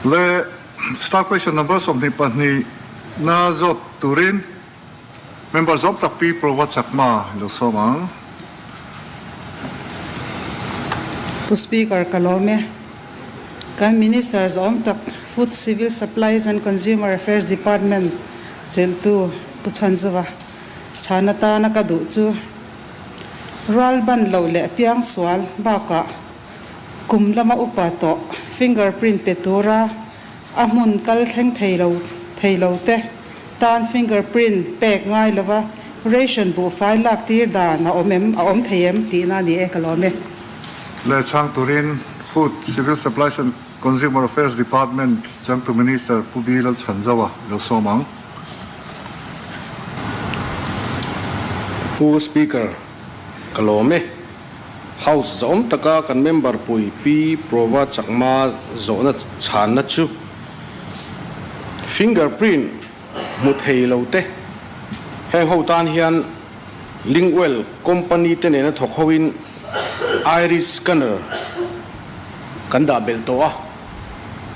Le Star Question Number 22 na zawt turin Member zawm tak Pi Prova Chakma i lo sawm ang. Pu Speaker, ka lawm e. Kan Minister zawm tak Food, Civil Supplies and Consumer Affairs Department chelhtu Pu Chhanzova chhan atana ka duh chu rual ban loh leh piangsual bakah kum lama upa tawh fingerprint pe tura a hmun kal thleng thei lo thei lo te tan fingerprint pek ngai lova ration buhfai lak tir dan a awm em a awm thei em tihna a ni e ka lawm e. Leh chhang turin Food, Civil Supplies and Consumer Affairs Department changtu Minister Pu Bi Lalchhanzaua lo sawm ang. Pu Speaker, ka lawm e. House zawm taka kan member pui Pi Prova Chakma zawhna chhanna chu finger print hmu thei lo te heng ho tan hian Lingwell company te nena thawk hoin iris scanner kan dah belh tawh a,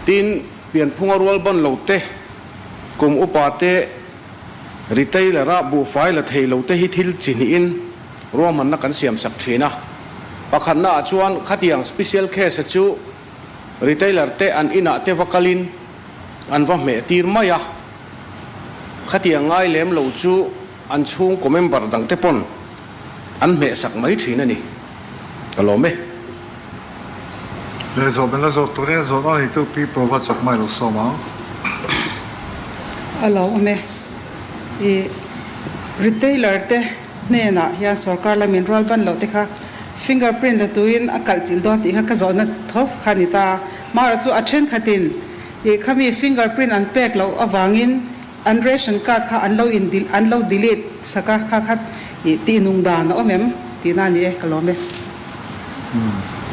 tin pianphunga rual ban lo te kum upa te retailer a buhfai la thei lo te hi thil chi hnihin Ruahmanna kan siam sak thin a, pakhatnaah chuan khatiang special case chu retailer te an inah te va kalin an va hmeh tir mai a, khatiang ngai lem lo chu an chhungkaw member dang te pawn an hmeh sak mai thin a ni. Ka lawm e. Leh zawh bela zawh turin zawhna neitu Pi Prova Chakma i lo sawm ang. A lo awm e. I retailer te hnenah hian sorkar lamin rual ban loh te kha finger print la turin a kalh chilh dawn tih kha ka zawhna tho kha a ni ta a. Mahrawh chu a thenkhatin ih khami finger print an pek loh avangin an ration card kha an lo in an lo delete sak a, kha kha ih tih nung dan a awm em tihna a ni e, ka lawm e.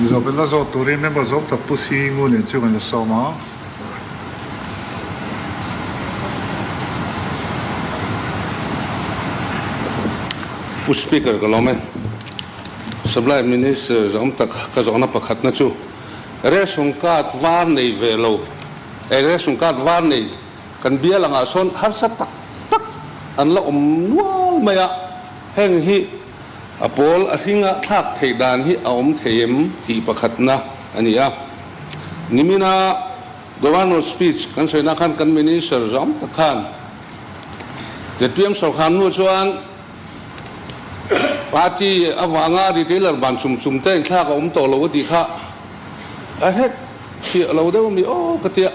Zawh belh la zawh turin member zawm tak Pu Si Ngu nen chu kan la sawm a. Pu Speaker ka lawm e. Supply Minister zawm tak ka zawhna pakhatna chu ration card var nei ve lo, ration card var nei kan bial angah sawn harsa tak tak an la awm nual mai a, heng hi a pawl a hringa thlak theih dan hi a awm thei em tih pakhatna a ni a. Nimina Governor speech kan sawina khan kan Minister zawm tak khan zpm sorkar hnu chuan party avanga retailer ban chum chum te inthlak a awm tawh lo a tih kha a hret chhiah lo deuh ami aw ka tia.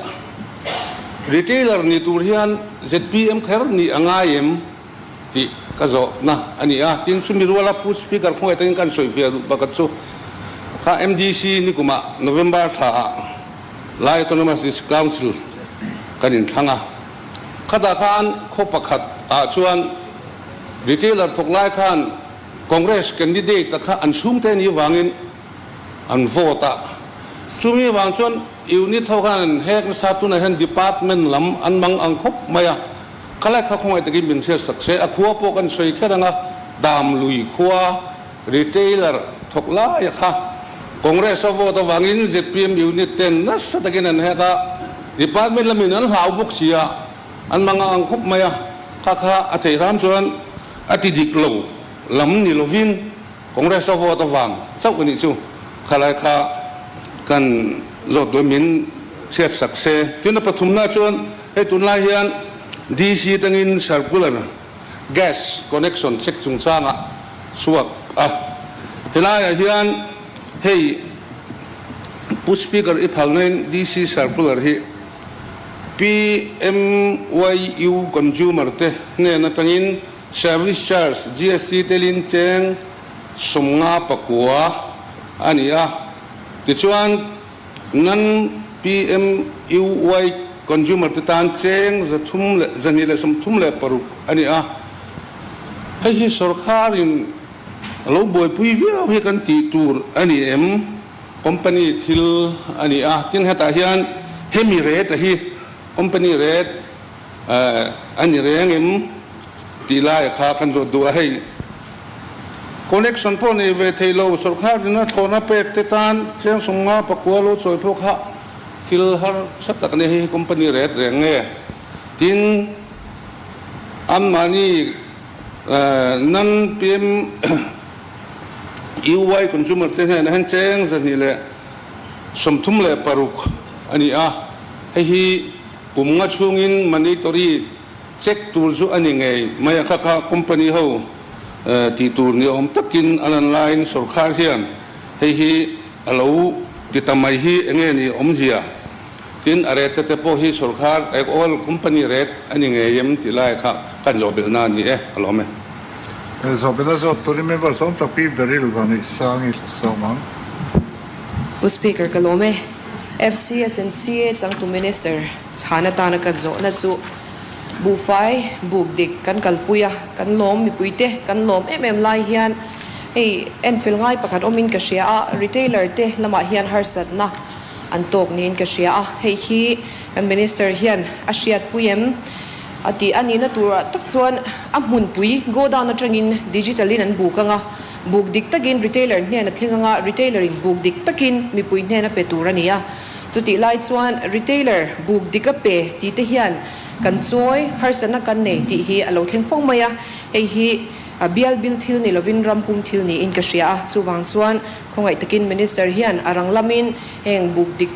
Retailer ni tur hian zpm kher nih a ngai em tih ka zawhna a ni a. Tin, chumi ruala Pu Speaker khawngaih takin kan sawifiah duh pakhat chu kha MDC nikumah November thlaah Lai Autonomous District Council kan inthlang a. Khatah khan khaw pakhat ah chuan retailer thawk lai khan Congress candidate a kha an chhungte ni vangin an vote a. Chumi vang chuan unit ho khan an hek nasa tunah hian department lam an mang ang khawp mai a. Khalai kha khawngaih takin min hriat sak se, a khua pawh kan sawi kher ang a, Damlui khua retailer thawk lai a kha Congress a vote avangin zpm unit ten nasa takin an hek a, department lamin an hlau bawk si a, an mang ang khawp mai a, kha kha a theih hram chuan a ti dik lo lam ni lovin Congress a vote avang chauh a nih chu khalai kha kan zawt duh min hriat sak se. Tin a pathumna chuan hei tunlai hian DC atangin circular gas connection check chungchangah chhuak a, helaiah hian hei Pu Speaker i phalnain DC circular hi PMYU consumer te hnen atangin Service charge, GST telin cheng 59 a ni a. Tichuan, nan PMUY consumer te tan cheng 336 a ni a. Hei hi sorkarin a lo buaipui viau hi kan tih tur a ni em? Company thil a ni a. Tin, hetah hian hemi rate a hi company rate A ni reng em tih lai kha kan zawt duh a, hei connection pawh nei ve thei lo, sorkar in a thlawhna pek te tan cheng 59 lo chawi pawh kha Thil harsa tak a ni hei hi company ret reng nge? Tin, anmahni nan PM UY consumer te hnenah hian cheng 236 a ni a, hei hi kum nga chhungin mandatory check tur chu a ni ngei mai a, kha kha company ho tih tur ni awm takin a lan laiin sorkar hian hei hi a lo ti ta mai hi enge ni awmzia? Tin, a rate te pawh hi sorkar ek oil company rate a ni ngei em tih lai kha kan zawh belhna a ni e, ka lawm e. Zawh belhna zawt turin member zawng tak Pi Beryl Vanneih Sangi sawm ang. Pu Speaker ka lawm e. FCSNCA changtu Minister chhan atana ka zawhna chu buhfai buk dik kan kalpui a, kan lawm mipuite kan lawm em em lai hian hei enfel ngai pakhat awmin ka hria a, retailer te lamah hian harsatna an tawk niin ka hria a, hei hi kan Minister hian a hriatpui em? A tih a nihna turah tak chuan a hmunpui godown atangin digital in an buk anga, buk dik takin retailer hnen a thleng anga, retailer in buk dik takin mipui hnen a pe tur a ni a. Chutih lai chuan retailer buk dik a pe tih te hian kan chawi harsatna kan nei tih hi a lo thleng fo mai a, hei hi bial bil thil ni lovin ram pum thil niin ka hria a, chuvang chuan Khawngaih takin Minister hian a rang lamin heng buk dik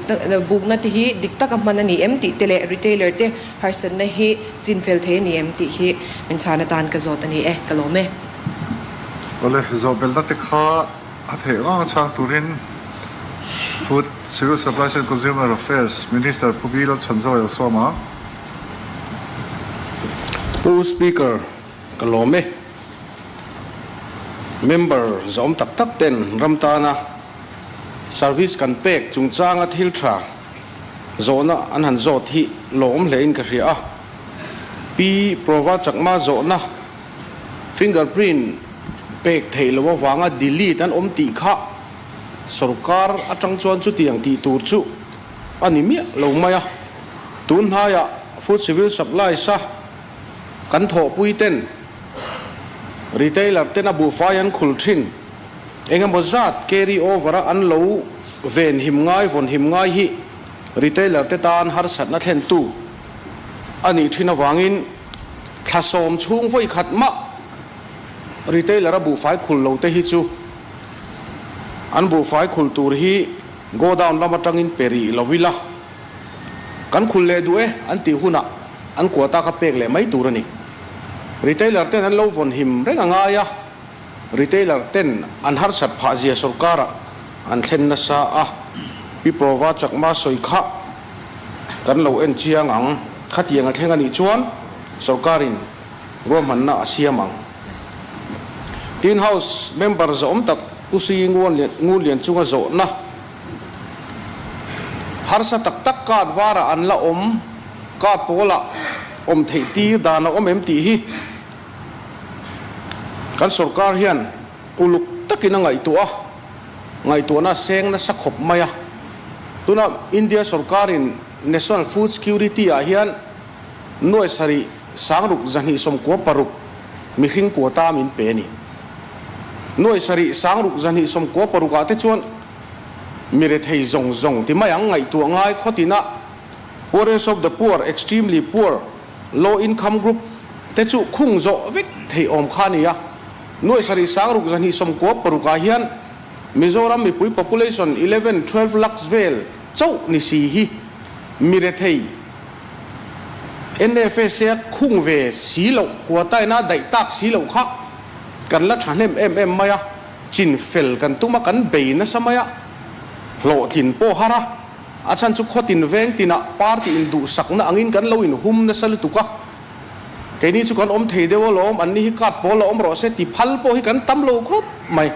bukna te hi dik taka hman a ni em tih te leh retailer te harsatna hi chin fel thei a ni em tih hi min chhan atan ka zawt a ni e, ka lawm e. Awle, zawhbelna te kha a theih vang a chhang turin Food, Civil Supplies and Consumer Affairs Minister Pu Bilal Chhanzawia sawm a. Pu Speaker, ka lawm e. Member zawm tak tak ten ram tana service kan pek chungchanga thil tha zawhna an han zawt hi lawm hlein ka hria a. Pi Prova Chakma zawhna fingerprint pek theih loh avanga delete an awm tih kha sorkar atang chuan chutiang tih tur chu a ni miah lo mai a. Tun hnaiah Food Civil Supplies a Kan thawhpui ten retailer ten a buhfai an khul thin. Eng emaw zat carry over a an lo ven him ngai vawn him ngai hi retailer te tan harsatna thlen tu a nih thin avangin thla sawm chhung vawi khat mah retailer a buhfai khul lo te hi chu an buhfai khul tur hi godown lam atangin pe rih lo ila. Kan khul leh duh e an tih hunah an quota kha pek leh mai tur a ni. Retailer ten an lo vawn him reng a ngai a, retailer ten an harsat phah zia sorkarah an thlen nasa a, Pi Prova Chakma sawi kha kan lo en chiang ang, khatiang a thleng a nih chuan sorkarin ruahmanna a siam ang. Tin House member zawhawm tak Pu Sui Ngunlian chunga zawhna. Harsa tak tak card varah an la awm, card pawlah awm theih tir dan a awm em tih hi kan sorkar hian uluk takin a ngaihtuah a, ngaihtuahna a seng nasa khawp mai a. Tuna India sorkarin National Food Security ah hian nuai sarih sangruk zahnih sawmkua paruk mihring quota min pe a ni. Nuai sarih sangruk zahnih sawmkua paruk ah te chuan Mi rethei zawng zawng ti mai ang ngaihtuah ngai khawtin a Poorest of the poor, extremely poor, low income group te chu khung zawh vek theih awm kha a ni a. Nuai sarih sangruk zahnih sawmkua paruk ah hian Mizoram mipui population 11, 12 lakhs vel chauh ni si hi mi rethei NFS a khung ve si loh quota ina daih tak si loh kha kan la thahnem em em mai a. Chin fel kan tum a, kan bei nasa mai a, hlawhtlin pawh har a, a chhan chu khawtin veng tinah party induhsakna angin kan lo inhum nasa lutuk a, keini chu kan awm thei deuh alawm, anni hi card pawl a awm rawh se ti phal pawh hi kan tam lo khawp mai,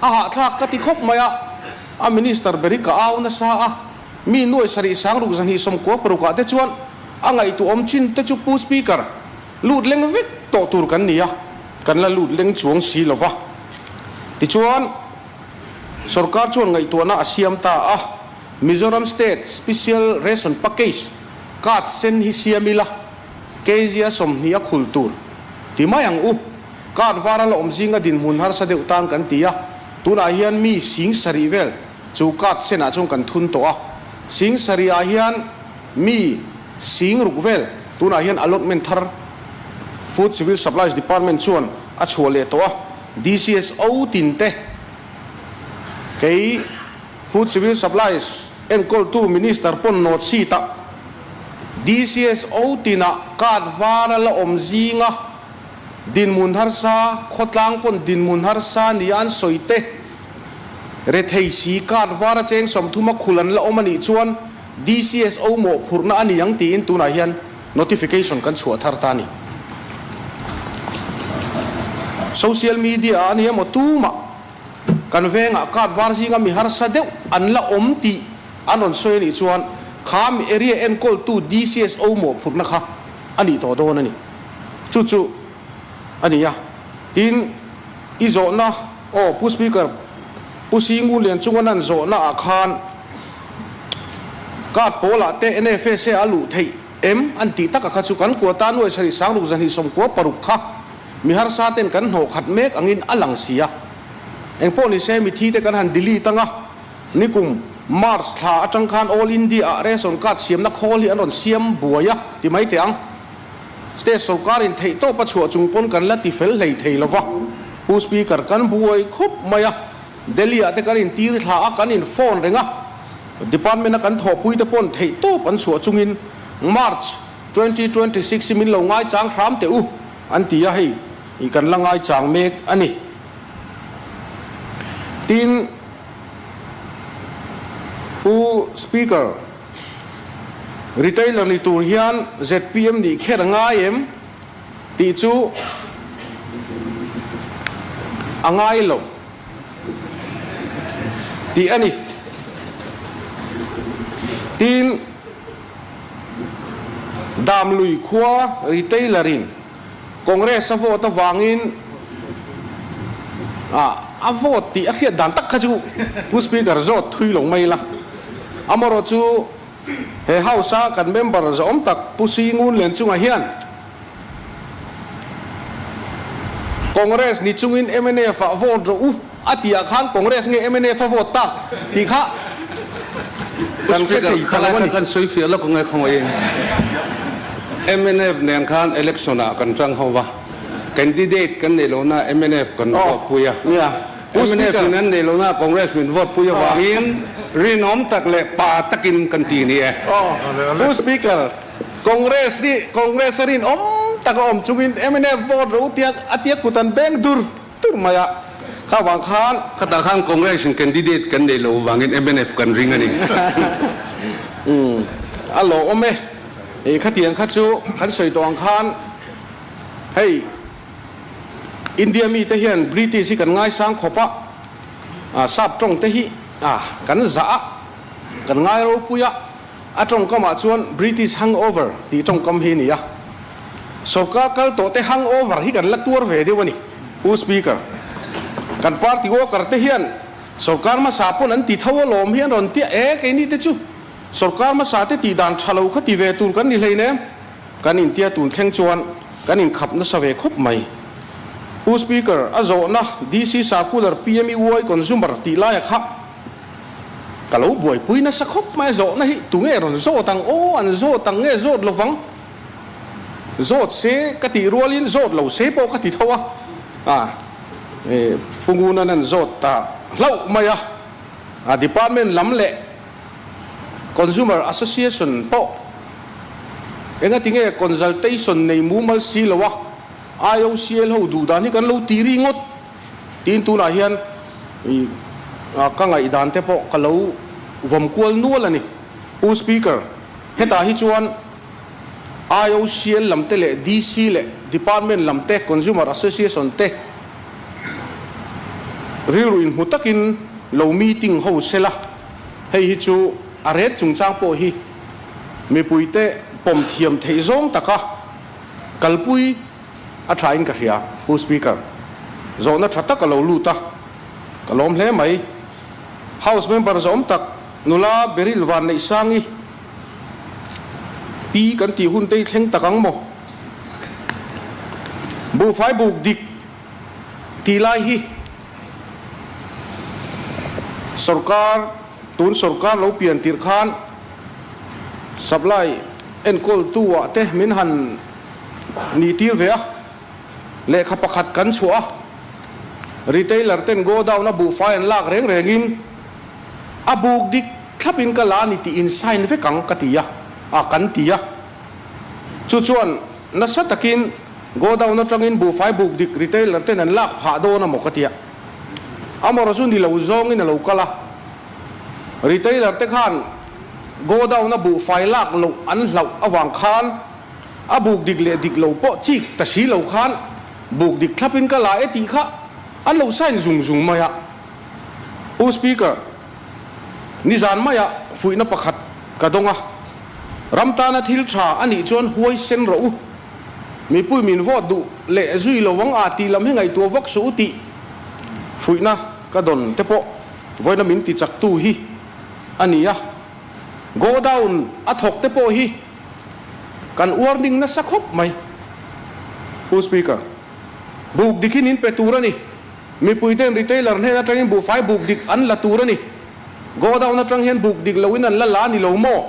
a hahthlak ka ti khawp mai a, a minister ber hi ka au nasa a, mi nuai sarih sangruk zahnih sawmkua parukah te chuan a ngaihtuahawm chin te chu Pu Speaker lut leng vek tawh tur kan ni a. Kan la lut leng chuang si lo va. Tichuan, sorkar chuan ngaihtuahna a siam ta a, Mizoram State Special Ration Package card sen hi siam ila, kg a 20 a khul tur ti mai ang u. Card var a la awm zinga dinhmun harsa deuh tan kan ti a, tunah hian mi sing sarih vel chu card senah chuan kan thun tawh a. Sing sarih ah hian mi sing ruk vel tunah hian allotment thar Food Civil Supplies Department chuan a chhuah leh tawh a, DCSO tin te kei Food Civil Supplies enkawltu Minister pawn nawt seat ah DCSO tinah card var a la awm zinga dinhmun harsa, khawtlang pawn dinhmun harsa nia an sawi te, rethei si card var a cheng 30 a khul an la awm a nih chuan DCSO mawhphurhna a ni ang tiin tunah hian notification kan chhuah thar ta a ni. Social media ah a ni emaw tumah kan vengah card var zinga mi harsa deuh an la awm tih an rawn sawi a nih chuan kha mi area enkawltu DCSO mawhphurhna kha a nih tawh dawn a ni. Chu chu a ni a. Tin, i zawhna, aw Pu Speaker, Pu Singu Lianchunga nan zawhna ah khan card pawlah te NFSA a luh theih em an tih taka kha chu kan quota nuai sarih sangruk zahnih 96 kha mi harsa ten kan hnawh khat mek angin a lang si a. Engpawh ni se mithi te kan han delete anga nikum March thla atang khan All India ah ration card siamna khawl hi an rawn siam buai a ti mai teh ang. State sorkar in theih tawp a chhuah chung pawn kan la ti fel hlei thei lova, Pu Speaker kan buai khup mai a, Delhi ah te kan in tir thla a, kan in phone reng a, Department a kan thawhpui te pawn theih tawp an chhuah chungin March 2026 hi min lo ngaichang hram teh u an ti a, hei i kan la ngaichang mek a ni. Tin, Pu Speaker. Retailer ni tur hian zpm nih kher a ngai em tih chu a ngai lo tih a ni. Tin, Damlui khua retailer in Congress a vote avangin a vote tih a hriat dan tak kha chu Pu Speaker zawt thui lo mai la. Amarawh chu he House a kan member zawm tak Pu Singun Lianchunga hian Congress ni chungin mnf ah vote rawh u a tih ah khan Congress nge mnf a vote tak tih kha kan hre thei pha lo a ni. Kan sawi fiah lawk ang e khawngaih in. Mnf nen khan election ah kan tang ho va, candidate kan neih lohna mnf kan vote pui a, mnf in an neih lohna Congress min vote pui avangin rinawm tak leh pa takin kan ti ni e. Pu Speaker, Congress hi Congress a rinawm tak a awm chungin mnf vote rawh u tia a tia kut an beng dur tur mai a, kha vang khan. Khatah khan Congress in candidate kan neih loh vangin mnf kan ring a ni. Umm a lawm e, i khatiang kha chu kan sawi tawh ang khan hei India mite hian British hi kan ngaisang khawp a, sap tawng te hi kan zah a, kan ngai ropui a, a tawngkamah chuan British hangover tih tawngkam hi a ni a. Sorkar kal tawh te hangover hi kan la tuar ve deuh a ni, Pu Speaker. Kan party worker te hian sorkar hmasa pawn an ti tho alawm hi an rawn tia e, keini te chu sorkar hmasa te tih dan tha lo kha ti ve tur kan ni hleinem. Kan intia tun thleng chuan kan inkhap nasa ve khawp mai. Pu Speaker, a zawhna DC Circular PMEY Consumer tih laia kha ka lo buaipui nasa khawp mai a zawhna hi tunge rawn zawt ang aw, an zawt ang nge zawt lovang? Zawt se ka tih rualin zawt lo se pawh ka ti tho a, a Pu Ngunan an zawt ta hlauh mai a, a department lam leh Consumer Association pawh engati nge consultation nei mumal si lo a, IOCL ho duh dan hi kan lo ti ri ngawt tiin tunah hian ka ngaihdan te pawh ka lo vawm kual nual a ni. Pu Speaker, hetah hi chuan IOCL lam te leh DC leh Department lam te, Consumer Association te rilru inhmu takin lo meeting ho se la, hei hi chu a ret chungchang pawh hi mipuite pawm thiam theih zawng taka kalpui a thain ka hria. Pu Speaker, zawhna tha tak a lo lut a, ka lawm hle mai. House member zawm tak nula Beryl Vanneihsangi, Pi kan tih hun te hi thleng tak ang maw? Buhfai buk dik tih lai hi sorkar tun sorkar lo pian tirh khan Supply enkawltu ah te min han nih tir ve a, lehkha pakhat kan chhuah a, retailer ten godown a buhfai an lak reng rengin a buk dik thlap in ka la a ni tih in sign vek ang ka ti a, a kan ti a. Chu chuan nasa takin godown atangin buhfai buk dik retailer ten an lak phah dawn a maw ka ti a. Amarawh chu ni lo zawngin a lo kal a. Retailer te khan godown a buhfai lak loh an hlauh avang khan a buk dik leh dik lo pawh chik ta si lo khan buk dik thlapin ka la e tih kha an lo sign zung zung mai a. Pu Speaker, nizan maia fuihna pakhat ka dawng a, ram tana thil tha a nih chuan huaisen rawh u, mipui min vote duh leh zui lo ang a tih lam hi ngaihtuah vak suh u tih fuihna ka dawn te pawh vawiina min ti chaktu hi a ni a, godown a thawk te pawh hi kan warning nasa khawp mai. Pu Speaker, buk dik hi nin pe tur a ni. Mipui ten retailer hnen atangin buhfai buk dik an la tur a ni. Godown atang hian buk dik loin an la la a ni lo maw?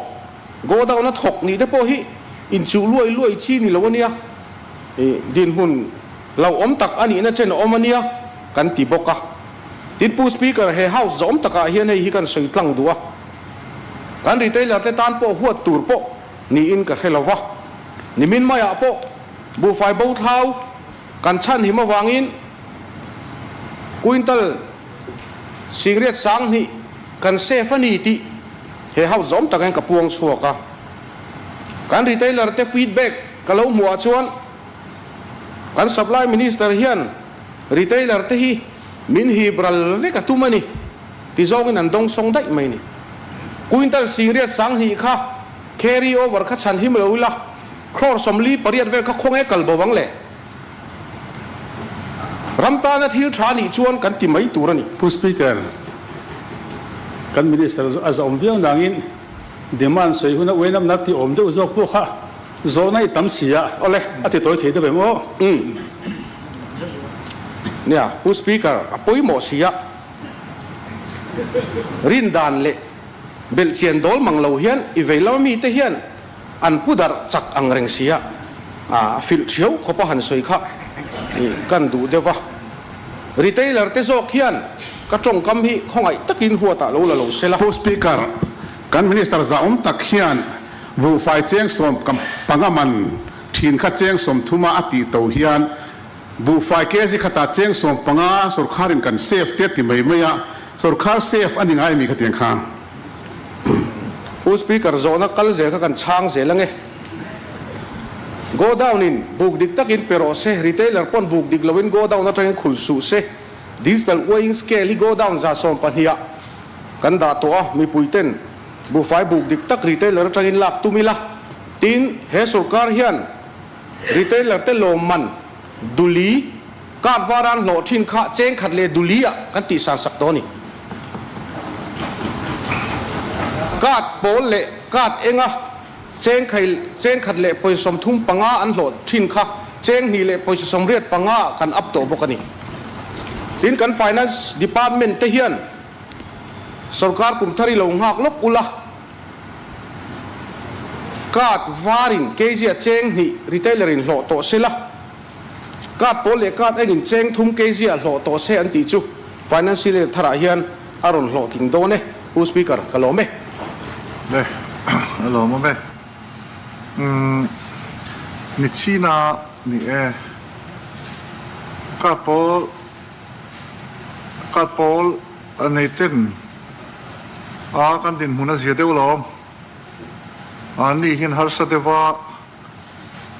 Godown a thawk nih te pawh hi inchuh luai luai chi ni lo a nia. Dinhmun hlauhawm tak a nihna chen a awm a nia kan ti bawk a. Tin Pu Speaker, he House zawm takah hian hei hi kan sawi tlang duh a. Kan retailer te tan pawh huat tur pawh niin ka hre lo va. Nimin maiah pawh buhfai bo thlau kan chhan him avangin quintal singriat 2000 kan safe a ni tih he House zawm takin ka puang chhuak a. Kan retailer te feedback ka lo hmuh ah chuan kan Supply Minister hian Retailer te hi min hip ral vek a tum a ni ti zawngin an dawng sawng daih mai ni. Quintal 80,000 kha carry over kha chhan him lo ila crore 48 vel kha khawnge kal bo ang le. Ram tana thil tha nih chuan kan ti mai tur a ni. Pu Speaker, kan Minister a zawm viau nangin demand sawi huna uainamna ti awm deuh zawk pawh kha Zawhna i tam si a, Awle. A ti tawi thei deuh em aw? Umm. Nia, Pu Speaker, a pawimawh si a. Rindan leh belhchian dawl mang lo hian i vei lama mite hian an pu darh chak ang reng si a, a filh thiau khawp a han sawi kha i kan duh deuh va. Retailer te zawk hian ka tawngkam hi khawngaih takin huatah lo la lo se la. Pu Speaker, kan Minister zahawm tak hian Buhfai cheng 15 man thin kha cheng 30 a a tih to hian buhfai kg khatah cheng 15 sorkharin kan safe te a ti mai mai a, sorkhar safe a ni ngai mi khatiang kha. Pu Speaker, zawhna kal zel kha kan chhang zel ange. Godown in buk dik takin pe rawh se, retailer pawn buk dik loin godown atangin khul suh se, digital weighing scale hi godown 120 ah kan dah tawh a, mipui ten Buhfai buk dik tak retailer atangin lak tum ila, tin he sorkar hian retailer te lawmman duli card varan hlawh thin kha cheng khat leh duli ah kan tihsan sak tawh a ni. Card pawl leh card enga cheng khai cheng khat leh pawisa 35 an hlawh thin kha cheng hnih leh pawisa 85 ah kan up tawh bawk a ni. Tin kan finance department te hian Sorkar kum thar i lo nghak lawk ula, card varin kg a cheng hnih retailer in hlawh tawh se la, card pawl leh card engin cheng thum kg a hlawh tawh se an tih chu financial year tharah hian a rawn hlawhtling dawn e, Pu Speaker, ka lawm e. Le, a lawm awm e. Umm, ni china ni e. Card pawl. Ka pawl a nei ten a kan dinhmun a zia deuh lo. Anni hian harsa deuh a,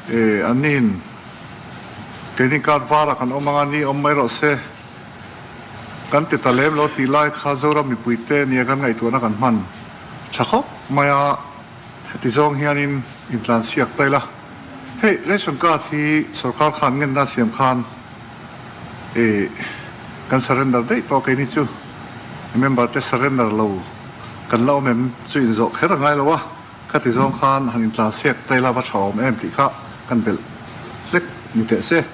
eh anniin keini card varah kan awm ang a, ni awm mai rawh se kan ti ta lem lo tih lai kha Zoram mipuite nia kan ngaihtuahna kan hman tha khawp mai a, heti zawng hianin intlansiak ta ila. Hei ration card hi sorkar khan ngenna siam khan I kan surrender daih tawh keini chu member te surrender lo kan la awm em chu inzawh kher a ngai lo a, khati zawng khan han intlansiak ta ila va tha awm em tih kha kan belh hlek ni teh se.